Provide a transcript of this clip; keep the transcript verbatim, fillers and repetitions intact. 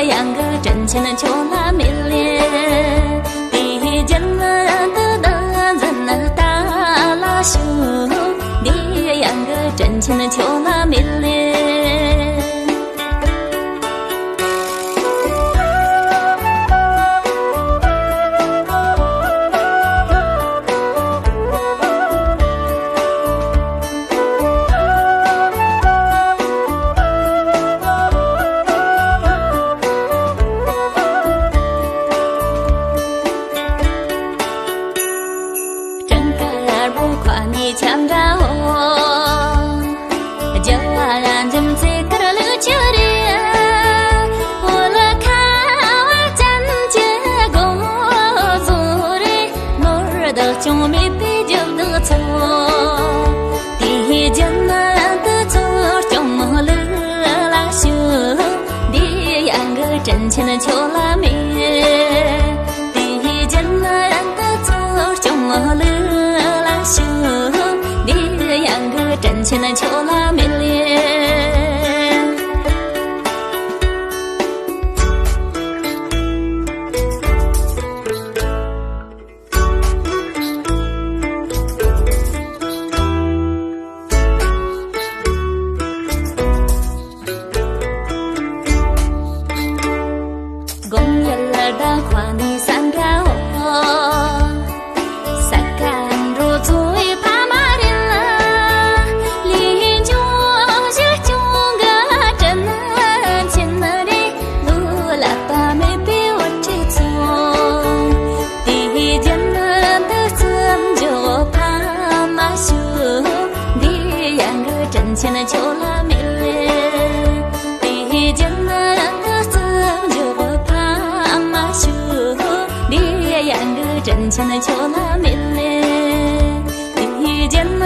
དབྱངས་ཀྱི་དྲིན་ཆེན་ཁྱོད་ལ་མེད་ལེ། དེའི་རྒྱུན་དུ་བདག་འཛིན་ལྟ་ལ་ཞུགས། འདིའི་དབྱངས་ཀྱི་དྲིན་ཆེན་ཁྱོད་ལ་མེད་ལེ། སྤྲིན་དཀར་པོ་ཁ་ནས་ཁྱབ་འདྲ་འོ། རྒྱལ་བ་རབ་འབྱམས་ཚེ་དཀར་ལུགས་ཀྱི་རེད། འོ་ལ་ཁ་བ་ཅན་གྱི་དགོངས་རྫོགས་རེད། ནོར་བདག་སྐྱོང་མེད་པའི་རྒྱུ་བདག་ཚོ། དེའི་རྒྱུན་དུ་ཚོགས་སྐྱོང་ལུགས་ལ་ཞུགས། འདིའི་དབྱངས་ཀྱི་དྲིན་ཆེན་ཁྱོད་ལ་མེད། དེའི་རྒྱུན་དུ་ཚོགས་སྐྱོང་ལུགས་ལ་ཞུགས། འདིའི་དབྱངས་ཀྱི་དྲིན་ཆེན་ཁྱོད་ལ་མེད་ལེ། དགོང་ཡུལ་ལ་ཟླ་བ་ནི་ས་འདྲ་འོ། ས་ག་འགྲོ་ཚོ་བའི་ཕ་མ་རེད་ལ། ལས་འབྱུང་ཞིག་སྐྱོང་གི་དྲིན་ཆེན་རེད། ལོ་ལ་པ་མེད་པའི་བུ་ཁྲིད་ཚོ། དེའི་རྒྱུན་དུ་བརྩི་འཇོག་ཕ་མ་ཞུ། འདིའི་དབྱངས་ཀྱི་དྲིན་ཆེན་ཁྱོད་ལ་མེད་ལེ། དེའི་རྒྱུན་དུ་བརྩི་འཇོག་ཕ་མ་ཞུ། འདིའི་དབྱངས་ཀྱི་དྲིན་ཆེན་ཁྱོད་ལ་མེད་ལེ། དེའི་རྒྱུན་